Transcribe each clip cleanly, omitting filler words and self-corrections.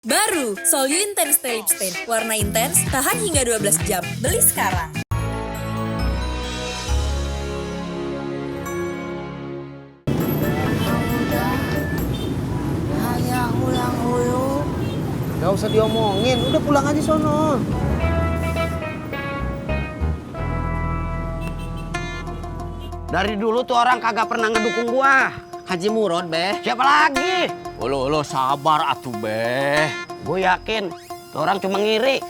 Baru, Solyu Intense Stay Lip Stain. Warna intens, tahan hingga 12 jam. Beli sekarang. Hanya ulang ulu. Gak usah diomongin, udah pulang aja sono. Dari dulu tuh orang kagak pernah ngedukung gua. Haji Murad, Beh. Siapa lagi? Lo sabar atuh Beh. Gue yakin tuh orang cuma ngiri.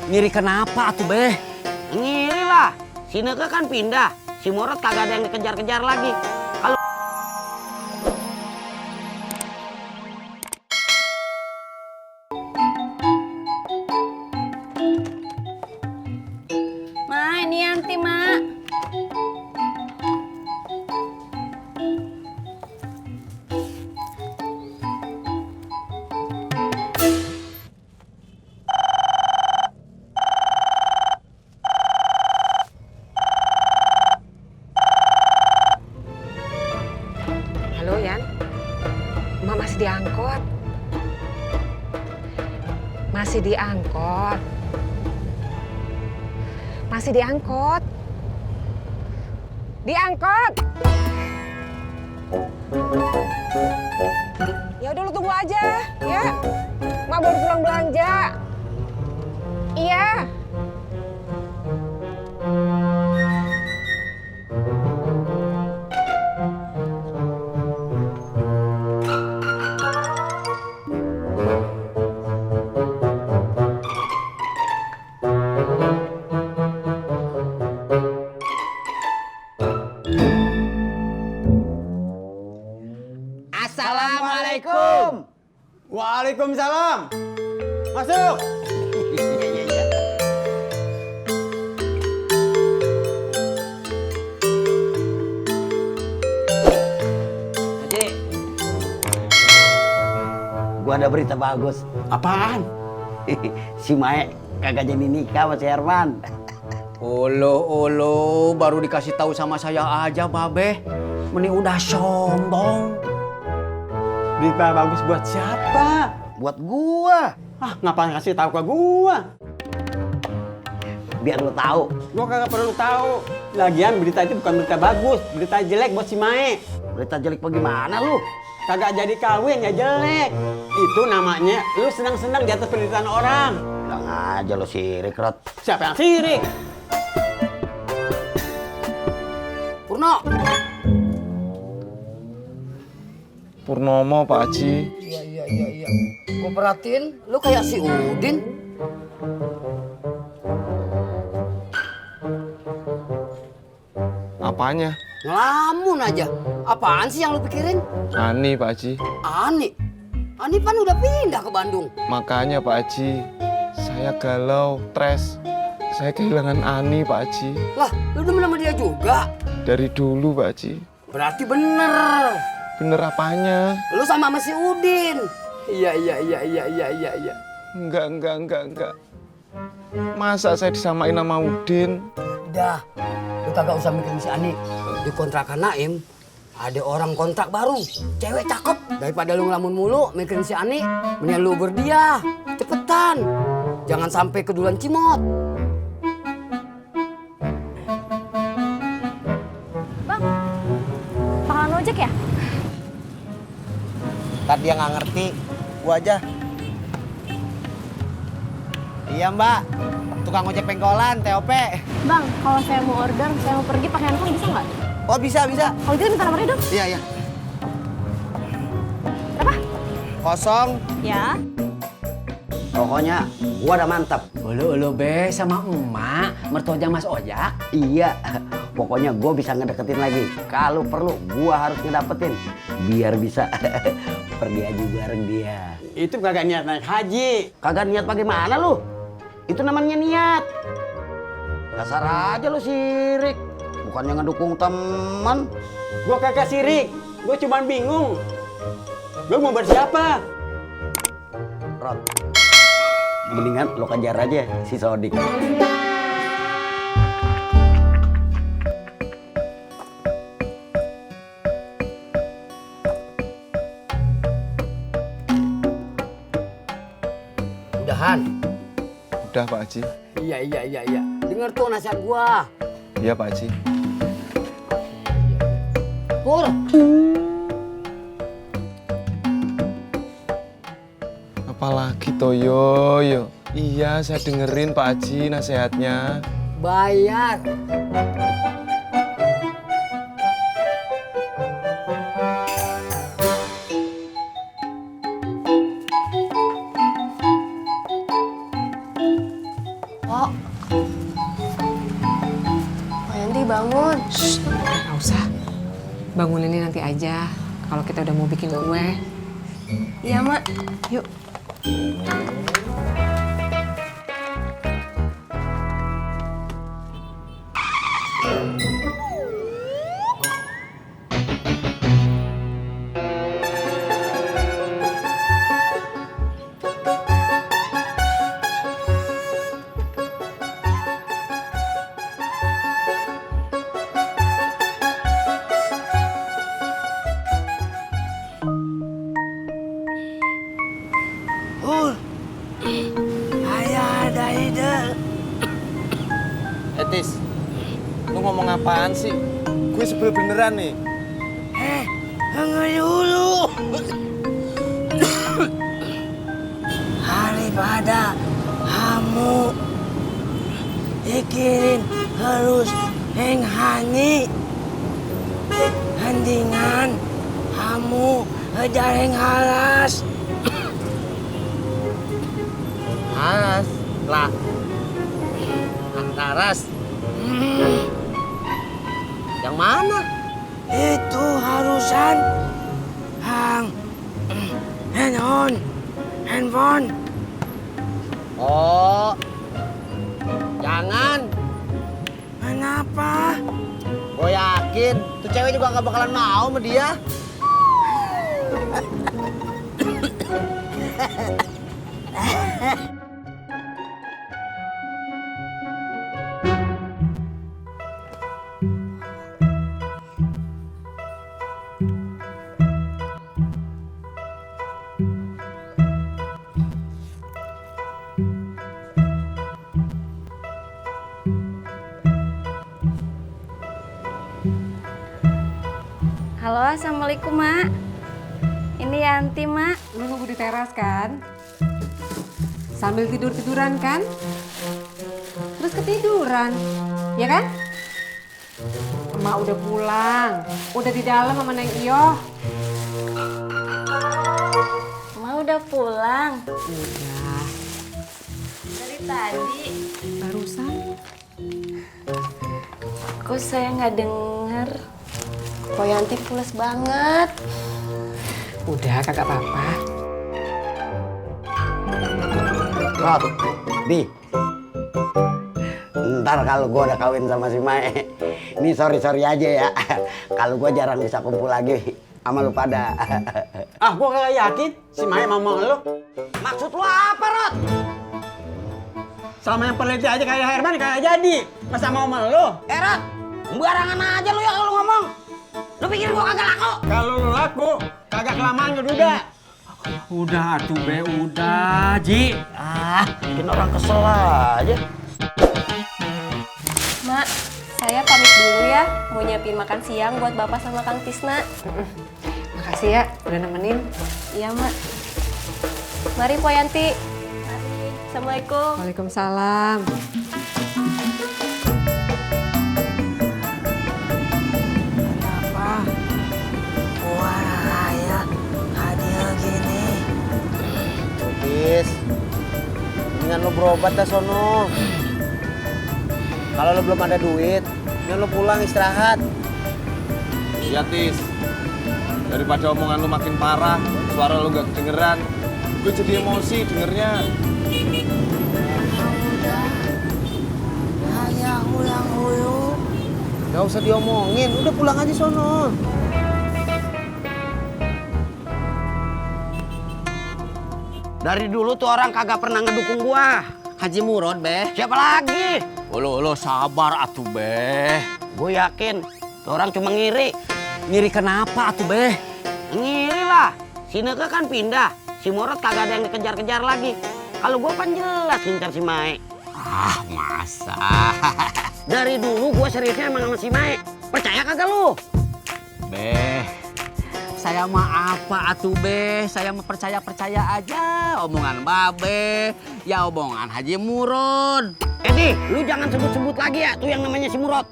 Ngiri kenapa atuh, Beh? Ngiri lah. Si Neke kan pindah. Si Murad kagak ada yang dikejar-kejar lagi. Kalau Ma, ini Yanti, Mak. Halo Yan, Emak masih diangkot. Masih diangkot. Masih diangkot. Diangkot. Ya udah lu tunggu aja, ya. Emak baru pulang belanja. Iya. Assalamualaikum. Waalaikumsalam. Masuk. Haji, gua ada berita bagus. Apaan? Si Mae kagak jadi nikah sama si Herman. Olo, baru dikasih tahu sama saya aja, Babe. Mending udah sombong. Berita bagus buat siapa? Buat gua. Ah, ngapain kasih tahu ke gua? Biar lu tahu. Gua kagak perlu tahu. Lagian berita itu bukan berita bagus, berita jelek buat si Mae. Berita jelek bagaimana lu? Kagak jadi kawin ya jelek. Itu namanya lu senang-senang di atas penderitaan orang. Bilang aja lu sirik, Rod. Siapa yang sirik? Purno. Purnomo, Pak Haji. Iya. Gue perhatiin, lu kayak si Udin. Apanya? Ngelamun aja. Apaan sih yang lu pikirin? Ani, Pak Haji. Ani. Ani kan udah pindah ke Bandung. Makanya, Pak Haji, saya galau, stres. Saya kehilangan Ani, Pak Haji. Lah, lu demen sama dia juga? Dari dulu, Pak Haji. Berarti bener. Bener apanya? Lu sama si Udin. Iya. Enggak. Masa saya disamain sama Udin? Udah, lu kagak usah mikirin si Ani. Di kontrakan Naim, ada orang kontrak baru. Cewek cakep. Daripada lu ngelamun mulu mikirin si Ani, mendingan lu berdia. Cepetan. Jangan sampai keduluan cimot. Bakalan ojek ya? Tadi dia nggak ngerti, gua aja. Iya Mbak, tukang ojek pengkolan, TOP. Bang, kalau saya mau order, saya mau pergi pakai handphone bisa nggak? Oh bisa. Kalau gitu minta nomornya dong. Iya. Berapa? Kosong. Ya. Pokoknya gua udah mantap. Olo Be sama emak, mertuanya Mas Ojak. Iya. Pokoknya gua bisa ngedeketin lagi. Kalau perlu gua harus ngedapetin biar bisa pergi haji bareng dia. Itu kagak niat naik haji. Kagak niat bagaimana lu? Itu namanya niat. Dasar aja lu sirik. Bukannya ngedukung teman. Gua kagak sirik, gua cuman bingung. Lu mau bersiapa? Rod. Mendingan lo kejar aja si Sodik. Udahan. Udah Pak Haji. Iya. Dengar tuh nasihat gua. Iya Pak Haji. Pur. Apalagi Toyo, yo. Iya, saya dengerin Pak Haji nasihatnya. Bayar. Pak Yanti bangun. Nggak usah. Banguninnya nanti aja. Kalau kita udah mau bikin kue. Iya, Mak. Yuk. Etis, lu ngomong apaan sih? Gue sebel beneran nih. Dengar dulu. Daripada kamu pikirin harus yang hani, mendingan kamu ngejar yang halas. Halas lah. Laras. Yang mana? Itu harusan handphone. Oh, jangan. Kenapa? Gue yakin tuh cewek juga gak bakalan mau sama dia. Halo, assalamualaikum Mak. Ini Yanti Mak. Lu nunggu di teras kan? Sambil tidur-tiduran kan? Terus ketiduran, ya kan? Emak udah pulang, udah di dalam sama Neng Iyo. Mak udah pulang Udah, dari tadi. barusan. Kok saya nggak denger? Kok Yanti pules banget. Udah, kagak apa-apa. Rod, Di. Ntar kalau gue udah kawin sama si Mae, ini sorry aja ya. Kalau gue jarang bisa kumpul lagi sama lu pada. Ah, gua kagak yakin si Maya mau lu. Maksud lu apa, Rod? Sama yang peneliti aja kayak Herman kayak jadi. Masa mau lu? Rod, sembarangan aja lu ya kalau ngomong. Lu pikir gua kagak laku? Kalau lu laku, kagak kelamaan udah. Udah tuh Be, udah Ji. Bikin orang kesel aja. Mak, saya pamit dulu ya. Mau nyiapin makan siang buat Bapak sama Kang Tisna. Makasih ya, udah nemenin. Iya, Mak. Mari, Po Yanti. Assalamualaikum. Waalaikumsalam. Tis, mendingan lu berobat dah sono. Kalau lu belum ada duit, mendingan lu pulang istirahat. Iya Tis. Daripada omongan lu makin parah, suara lu gak kedengeran. Gue jadi emosi dengernya. Hanya ulang dulu. Gak usah diomongin, udah pulang aja sono. Dari dulu tuh orang kagak pernah ngedukung gua. Haji Murad, Be. Siapa lagi? Lo sabar atuh Be. Gue yakin tuh orang cuma ngiri. Ngiri kenapa atuh Be? Ngiri lah. Si Neke kan pindah. Si Murad kagak ada yang dikejar-kejar lagi. Kalau gua kan jelas ngincar si Mae. Ah, masa? Dari dulu gua seriusnya emang sama si Mae. Percaya kagak lu? Be, saya mah apa atuh be? Saya mah percaya aja omongan Babe, ya omongan Haji Murod. Edi, lu jangan sebut-sebut lagi ya tuh yang namanya si Murad.